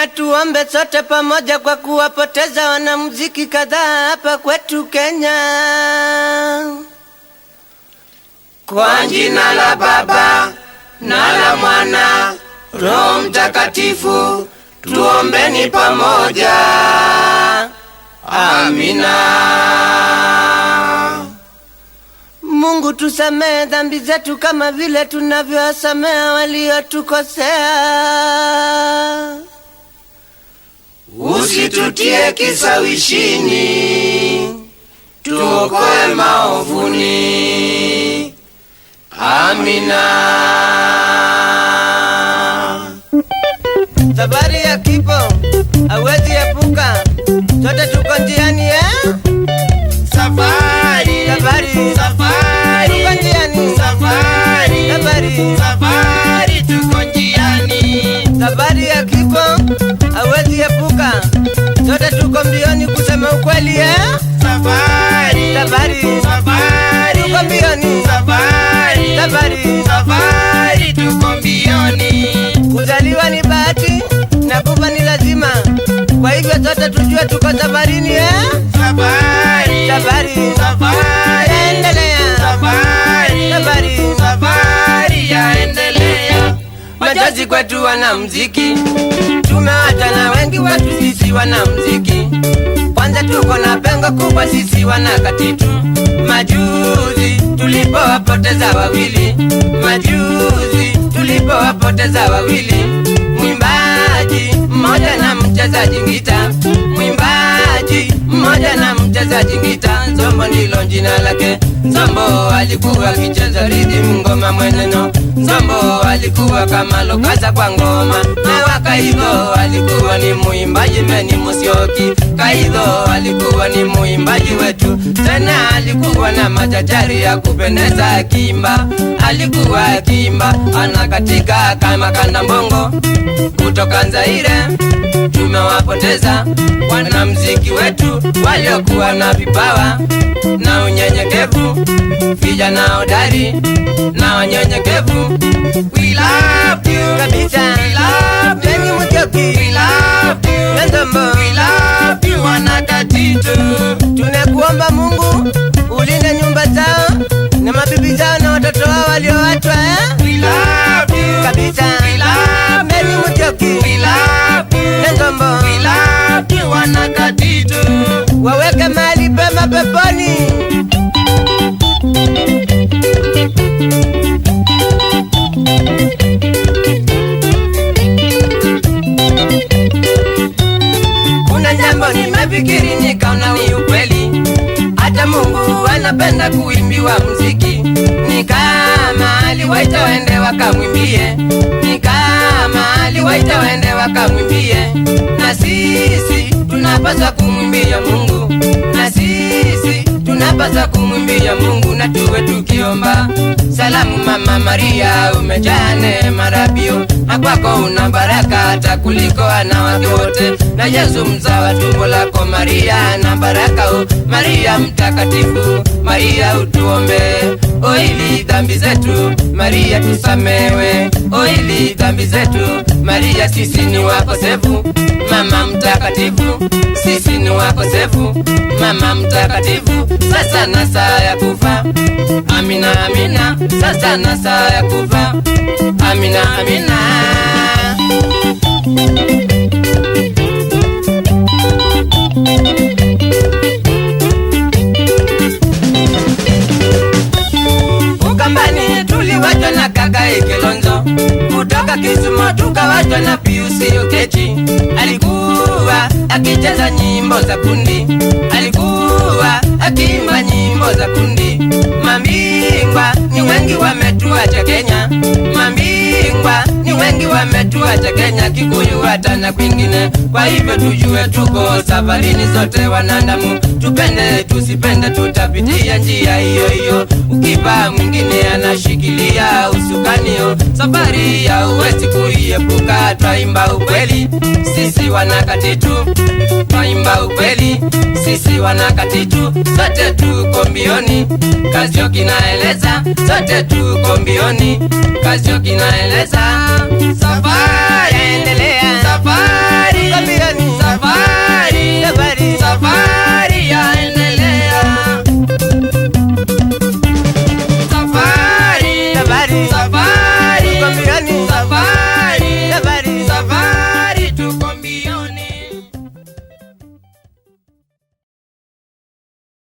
Na tuombe sote pamoja kwa kuwapoteza wanamuziki kadhaa hapa kwetu Kenya. Kwa jina la Baba na la Mwana Roho Mtakatifu, tuombeni pamoja. Amina. Mungu tusamehe dhambi zetu kama vile tunavyowasamehe waliotukosea. Usitutie kisawishini, tuokoe maovuni. Amina. Safari ya kifo hawezi epuka, sote tuko njiani eh? Safari, Safari, safari, tuko njiani. Safari, Safari, safari, tuko njiani. Safari ya kifo hawezi epuka, sote tuko mbioni kusema ukweli eh? Safari, Safari, safari, tuko mbioni. Safari, Safari, safari, tuko mbioni. Kuzaliwa ni bahati na kufa ni lazima, kwa hivyo sote tujue tuko safarini eh? Safari, Safari, safari, endelea. Safari, Safari, safari yaendelea. Machozi kwetu wanamuziki, tumewacha na wengi watu sisi wanamuziki. Kwanza tuko na pengo kubwa sisi wanakatitu. Majuzi tulipowapoteza wawili, majuzi tulipowapoteza wawili, mwimbaji mmoja na mchezaji ngita, mwimbaji mmoja na mchezaji ngita. Nzombo ndilo jina lake. Nzombo alikuwa akicheza rhythm ngoma mweneno. Nzombo alikuwa kama Lokaza kwa ngoma. Na Wakaidho alikuwa ni muimbaji Meni Musyoki. Kaidho alikuwa ni muimbaji wetu, tena alikuwa na machachari ya kupendeza akiimba. Alikuwa akiimba anakatika kama kandambongo. Kutoka Zaire tumewapoteza wanamuziki wetu waliokuwa na vipawa na unyenyekevu, vijana hodari na wanyenyekevu. We love you kabisa. We love you. Meni Musyoki, We love you. Nzombo, We love you, wanakatitu. Tunakuomba Mungu ulinde nyumba zao na mabibi zao na watoto wao walioachwa eh? We love you kabisa. We love Meni you. Musyoki, We love you. Nzombo, We love you, wanakatitu. waweke mahali pema peponi. Kuna jambo nimefikiri nikaona ni ukweli, hata Mungu anapenda kuimbiwa muziki. Ni kama aliwaita waende wakamwimbie, ni kama aliwaita waende wakamwimbie. Na sisi tunapaswa kumwimbia Mungu, na sisi tunapaswa kumwimbia Mungu, na tuwe tukiomba. Salamu Mama Maria, umejaa neema rabio, na kwako una baraka hata kuliko wanawake wote. Na Yesu mzao tumbo lako Maria na baraka o Maria mtakatifu, Maria utuombe. O ili dhambi zetu Maria tusamewe, o ili dhambi zetu Maria, sisi ni wakosefu. Mama mtakatifu, sisi ni wakosefu. Mama mtakatifu, sasa na saa ya kufa. Amina, amina, sasa na saa ya kufa. Amina, amina. Ukambani tuliwachwa na kaka Kilonzo, kutoka Kisumu tukawachwa na Pius Okechi. Alikuwa akicheza nyimbo za kundi, alikuwa akiimba nyimbo za kundi. Mambingwa ni wengi wametuacha Kenya, mambingwa ni wengi wametuacha Kenya, Kikuyu hata na kwingine. Kwa hivyo tujue tuko safarini sote wanadamu, tupende tusipende tutapitia njia hiyo hiyo. Ukipa mwingine anashikilia usukanio, safari ya uwezi kuiepuka. Twaimba ukweli sisi wanakatitu, twaimba ukweli sisi wanakatitu, sote tuko mbioni. Kazioki naeleza, sote tuko mbioni. Kazioki naeleza, Safari, endelea. Safari. Jabari.